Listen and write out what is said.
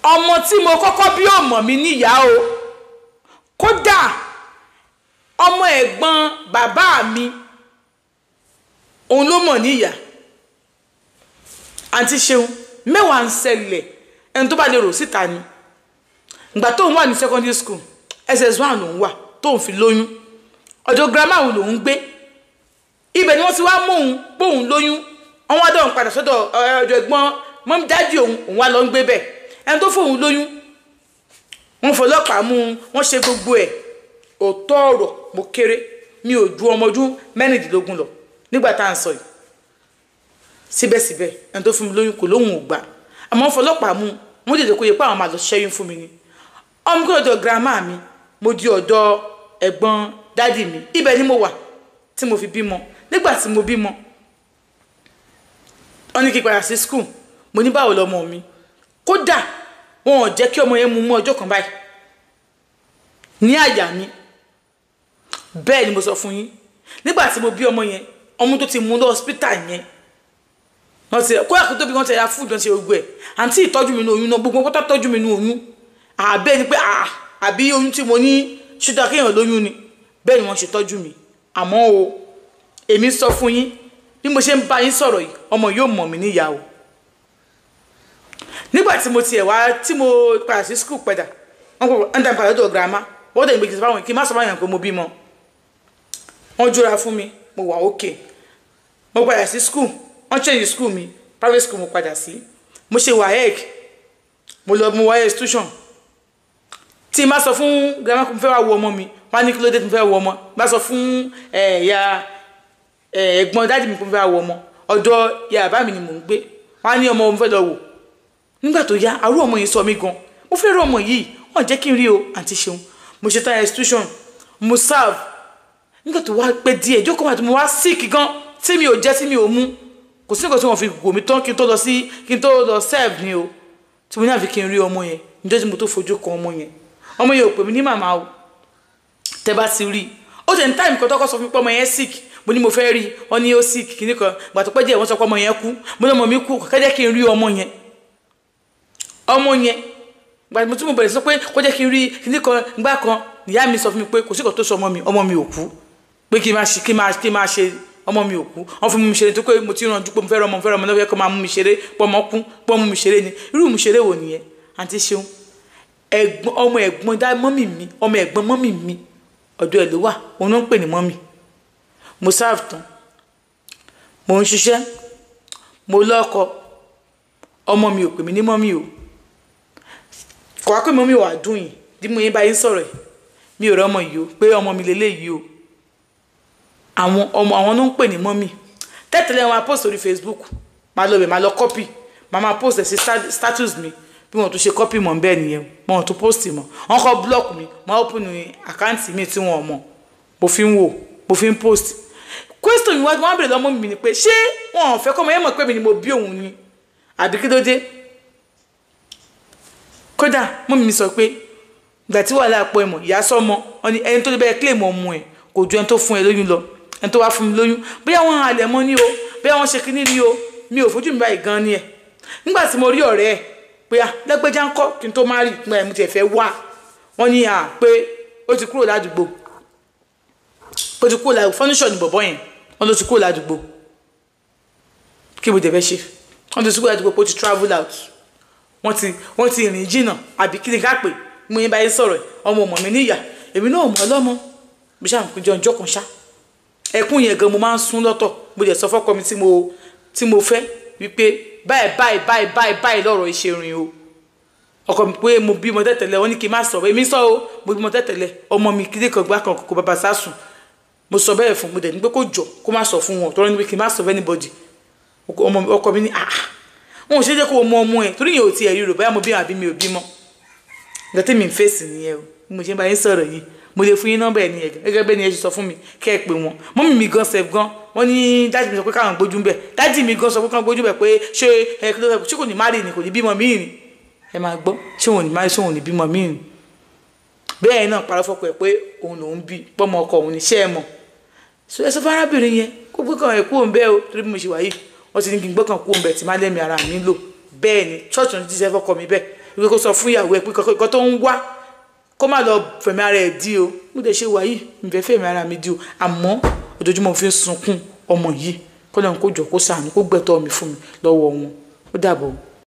Ọmọ tí mo kọ́kọ́ bí ò mọ̀ mí níyà o. Kódà ọmọ ẹ̀gbọ́n bàbá mi òun ló mọ̀ níyà. Àǹtí Ṣeun, mẹ́wàá ń ṣẹlẹ̀, ẹni tó bá lè rò síta ni. Ìgbà tóun wà ní secondary school, SS1 lòun wà tóun fi lóyún. Ọ̀dọ̀ grandma òun lòun gbé, ibẹ̀ ni wọ́n ti wá mú òun póun lóyún. Wọ́n wá dọ̀hún padà sọ́dọ̀ ọ̀dọ̀ ẹ̀gbọ́n mọ́mí dájú òun, òun wá lọ ń gbé bẹ̀. Ẹni tó fóun lóyún, wọ́n fọlọ́pàá mú un, wọ́n ṣe gbogbo ẹ̀. Òótọ́ ọ̀rọ̀, mo kéré, mi ò ju ọmọ ọdún 16 lọ nígbà tá à ń sọ yìí. Síbẹ̀síbẹ̀, ẹni tó fún mi lóyún kò lóhùn ò gbà, àmọ́ wọ́n fọlọ́pàá mú un, wọ́n dèdè kó yẹ pé àwọn máa lọ ṣẹ́yún fún mi ni. Ọmọ kúrò ọ̀dọ̀ grandma mi, mo di ọ̀dọ̀ ẹ̀gbọ́n dádì mi, ibẹ̀ ni mo wà tí mo fi bímọ. Nígbà tí mo bímọ, wọ́n ní kí n padà sí school. Mo ní báwo lọmọ mi? Kódà wọn ò jẹ́ kí ọmọ yẹn mú mú ọjọ́ kan báyìí ní àyà mi. Bẹ́ẹ̀ ni mo sọ fún yín. Nígbà tí mo bí ọmọ yẹn, ọmọ tó ti mú lọ hospital yẹn, wọ́n ti kó àkótó bí wọ́n ti ra food, wọ́n ti gbogbo ẹ̀. Àǹtí ìtọ́jú mi ní oyún náà, gbogbo pátá tọ́jú mi ní oyún. Àbẹ́ ni pé àbí oyún tí mo ní ṣúdà kéèyàn lóyún ni. Bẹ́ẹ̀ ni wọ́n ṣe tọ́jú mi. Àmọ́ o, èmi sọ fún yín, bí mo ṣe ń bá yín sọ̀rọ̀ yìí, ọmọ yóò mọ̀ mí níyà o. Nígbà tí mo tiẹ̀ wá tí mo padà sí school padà, wọ́n kọ́ ń dá mi padà lọ́dọ̀ grandma. Wọ́n dẹ̀ ń gbé kí n sọ fáwọn, kí n má sọ fáwọn pé mo bímọ. Wọ́n jóra fún mi, mo wà okay. Mo padà sí school, wọ́n change school mi, private school mo padà sí. Mo ṣe WAEC, mo lọ mo wáyé institution. Tí n bá sọ fún grandma pé mo fẹ́ wá wo ọmọ mi, wọ́n á ní kí ló dé tí mo fẹ́ wo ọmọ. Bá sọ fún ẹ̀yà ẹ̀gbọ́n dáàdì mi pé mo fẹ́ wá wo ọmọ, ọ̀dọ̀ ìyá bàbá mi ni mò ń gbé, wọ́n á ní ọmọ mo fẹ́ lọ wò. Nígbà tó yá, àrú ọmọ yìí sọ mí gan. Mo fẹ́ rí ọmọ yìí, wọ́n jẹ́ kí n rí o. Àǹtí Ṣeun, mo ṣe tán institution, mo serve. Nígbà tó wá pẹ́ díẹ̀, jókòó àti mo wá sick gan, tí mi ò jẹ, tí mi ò mú, kò sí nǹkan tí wọ́n fi gò mí tán kí n tó lọ sí, kí n tó lọ serve ni o. Tí mo ní àfi kí n rí ọmọ yẹn, níjọ́ tí mo tó fojú kan ọmọ yẹn, ọmọ yẹn ò pè mí ní màmá o. Tẹ bá ti rí ó tẹ̀ ní time kan tọ́kọ́ sọ fún mi pé ọmọ yẹn sick, mo ní mo fẹ́ rí, wọ́n ní ó sick kíní kan. Gbà tó pẹ́ díẹ̀, wọ́n sọ pé ọmọ yẹn kú. Mo ní ọmọ mi kú, kẹ́jẹ́ kí n rí ọmọ yẹn. Ọmọ yẹn, gbà tí mo bẹ̀rẹ̀ sọ pé kó jẹ́ kí n rí kíní kan gbá kan, ìyá mi sọ fún mi pé kò sí kan tó sọ ọmọ mi, ọmọ mi ò kú, pé kí n máa ṣe, kí n máa ṣe, ọmọ mi ò kú. Wọ́n fún mi ṣeré tó pé mo ti rànjú pé mo fẹ́ rọmọ, mo fẹ́ rọmọ lọ́wọ́, kó máa mú mi ṣeré pé ọmọ kú, pé ọmọ mi ṣeré ni. Irú mi ṣeré wo nìyẹn? Àǹtí Ṣeun, ẹ̀gbọ́n ọmọ ẹ̀gbọ́n dá mọ́mì mi, ọmọ ẹ̀gbọ́n mọ́mì mi, ọ̀dọ̀ ẹ̀ ló wà, òun ló ń pè ní mọ́mì. Mo serve tán, mo ń ṣiṣẹ́, mo lọ́kọ, ọmọ mi ò pè mí ní mọ́mì o. Kò wá pé mọ́mì wà dùn yìí bí mo yín bá yín sọ̀rọ̀ yìí, mi ò rẹ́ ọmọ yìí o, pé ọmọ mi lélẹ́yìí o. Àwọn ọmọ àwọn ló ń pè ní mọ́mì tẹ́tẹ̀lé. Wọn post orí Facebook, máa lọ bẹ̀, máa lọ copy, máa máa post ẹ̀ sí status mi. Bí wọn tún ṣe copy mọ̀ bẹ́ẹ̀ nìyẹn, wọn tún post mọ̀, wọn kọ́ block mi. Wọn open account mi tí wọn mọ̀, mo fi ń wò, mo fi ń post. Question mi wá, wọn bèrè lọ́mọ mi ni pé ṣé wọn ò fẹ́ kọ́ ọmọ yẹn mọ̀ pé mi ni mo bí òun ni, àbí kí ló dé? Kódà mọ́mì mi sọ pé ìgbà tí wàhálà pọ̀, ẹ̀mọ̀ ìyá sọ́mọ wọn ni ẹni tó lè bẹ́ẹ̀ claim ọmọ ẹ̀ kò ju ẹni tó fún ẹ lóyún lọ. Ẹni tó wá fún mi lóyún, bóyá wọ́n halẹ̀ mọ́ ní o, bóyá wọ́n ṣe kinní ní o, mi ò fojú mi báyìí gan ni ẹ̀. Nígbà tí mo rí ọ̀rẹ́ ẹ̀ pé à lẹ́gbẹ́já ń kọ́ kí n tó má rí ìpín ẹ̀, mo tiẹ̀ fẹ́ wá, wọ́n ní à pé ó ti kúrò ládùúgbò, ó ti kúrò ládùúgbò. Fọ́níṣọ̀ ni bọ̀bọ́ yẹn, wọ́n ló ti kúrò ládùúgbò. Kí mo dẹ̀ fẹ́ ṣe? Wọ́n ti kúrò ládùúgbò, pé ó ti travel out, wọ́n ti rìn jìnnà, àbí kí ni ká pè? Mo yín báyìí sọ̀rọ̀, ọmọ ọmọ mi níyà, èmi náà mọ̀ ọlọ́mọ bí ṣáà ń jọ ọjọ́ kan ṣá. Ẹkún yẹn gan mo máa ń sún lọ́tọ̀. Mo dẹ̀ sọ fọ́kọ mi tí mo fẹ́ wípé báyìí báyìí báyìí báyìí báyìí lọ́rọ̀ ìṣe rìn o. Ọkọ mi pé mo bímọ tẹ́tẹ̀lẹ̀, wọ́n ní kí n má sọ̀rọ̀. Èmi sọ o, mo bímọ tẹ́tẹ̀lẹ̀, ọmọ mi kílé kan gbá kan kò bàbá sásùn. Mo sọ bẹ́ẹ̀ fún, mo dẹ̀ ní pé kó jọ kó má sọ fún wọn, tọ́rọ ní pé kí n má sọ fún anybody. Ọkọ mi ní ah, wọn ò ṣe jẹ́ kó o mọ ọmọ ẹ̀, torí yẹn ò tiẹ̀ rí rò bóyá mo bímọ àbí mi ò bímọ. Nǹkan tí mi ń fèsì nìyẹn o. Bí mo ṣe ń bá yín sọ̀rọ̀ yìí, mo lè fún yín nọ́mbà ẹ̀ nìyẹn, gẹ́gẹ́ bẹ́ẹ̀ ni ẹ ṣe sọ fún mi kẹ́ ẹ pè wọ́n. Mọ́mì mi gan sef gan, wọ́n ní daddy mi sọ pé káwọn gbójú ń bẹ̀. Daddy mi gan sọ pé káwọn gbójú ń bẹ̀, pé ṣé ẹ kí ló fẹ́, ṣé kò ní má rí ni, kò ní bímọ míì ni? Ẹ máa gbọ́, ṣé òun ní má rí, ṣé òun ní bímọ míì ni? Bẹ́ẹ̀ náà parọ́ fọ́kọ ẹ̀ pé òun lòún bí pọ́mọ ọkọ òun ní. Ṣé ẹ mọ̀? Ẹ sọ fún arábìnrin yẹn kó gbé kan ẹ̀ kú òun bẹ́ẹ̀ o, torí bí mo ṣe wà yìí, wọ́n ti ní kí n gbọ́kàn kú òun bẹ́ẹ̀ tí má lẹ́mìí ara mi lò. Bẹ́ẹ̀ ni church ní jíṣẹ́ fọ́kọ mi bẹ́ẹ̀. Wípé kó sọ fún ìyàwó ẹ̀ pé kó tó ń wá kó má lọ fẹ̀mí ara ẹ̀ dí o. Mo dẹ̀ ṣe wà yìí, mi fẹ́ fẹ̀mí ara mi dí o, àmọ́ ojoojúmọ́ mo fi ń sunkún ọmọ yìí. Kó lóun kó jọ, kó ṣàánú, kó gbẹ̀tọ́ mi fún mi lọ́wọ́ wọn. Ó dàbọ̀.